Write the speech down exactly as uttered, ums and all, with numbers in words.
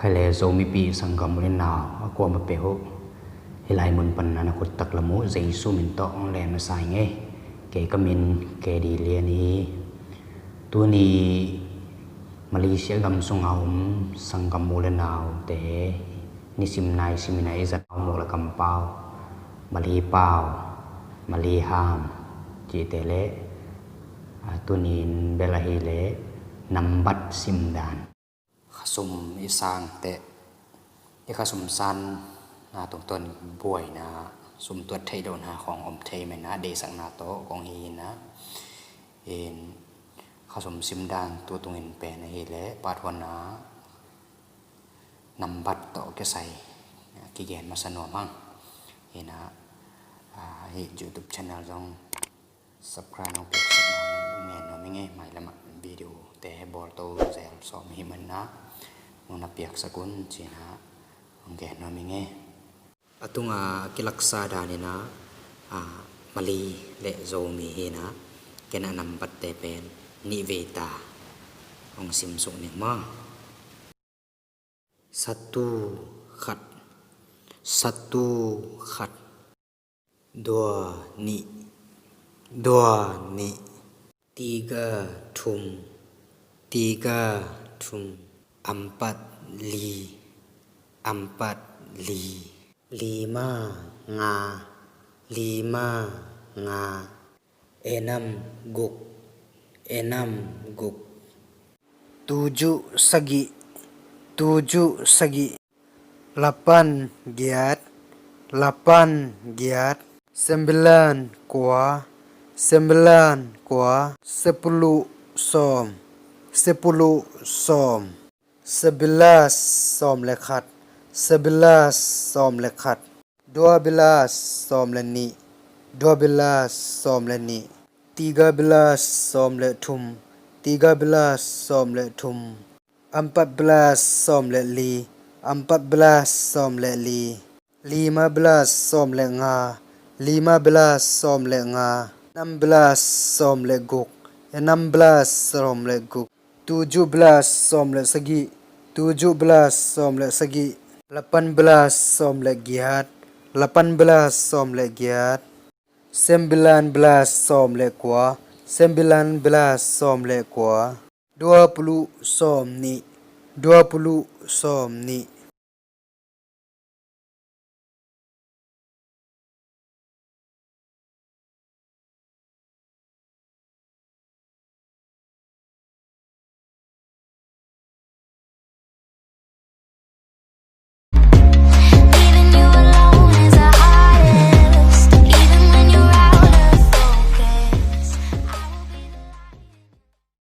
Khaile Zomipi sanggam u le nau a kuamah peuh uh, hih lai mun pan na na khut taklam uh Jesu min tawh hong lem masa ing ei. Kei ka min K D Lian hi. Tuni Malaysia gam sunga om sanggam u le naute nisim naisim in a i zat a om le kampau, Malay pau, Malay ham cihte le, a, tuni in bel ahih leh nambat simdan. Khasum i sang teh i khasum sanna tungtawn buaina, sum tuat theih lohna khawng om thei manin a deihsakna tawh kong hi in a, in khasum simdan tu tungin pen ahih leh part one a nambat tawh kisai kigen masa nuam hang. In a, a, hih YouTube channel zong subscribe nong piaksak nong ngen nuam ing ei. Mailam ah video te bawl to zel sawm hi manin a, nong na piaksak un ci-in a hong gen nuam ing ei. A tunga kilaksa dan in a, a, Malay le Zomi hi in a, ken a nambat te pen nih vei ta hong simsuk ning maw. Satu khat, satu khat. Dua nih, dua nih. Tiga thum, tiga thum. Ampat li, ampat li. Lima nga, lima nga. Enam guk, enam guk. Tujuh sagih, tujuh sagih. Lapan giat, lapan giat. Sembilan kua, sembilan kua. Sepuluh sawm, sepuluh sawm. Sebelas sawm le khat, sebelas sawm le khat. Dua belas sawm le nih, dua belas sawm le nih. Tiga belas sawm le thum, tiga belas sawm le thum. Ampat belas sawm le li, ampat belas sawm le li. Lima belas sawm le nga, lima belas sawm le nga. Enam belas sawm le guk, enam belas sawm le guk. Tujuh belas sawm le sagih, tujuh belas sawm le sagih. Lapan belas sawm le giat, lapan belas sawm le giat. Sembilan belas sawm le kua, sembilan belas sawm le kua. Dua puluh sawm nih, dua puluh sawm nih.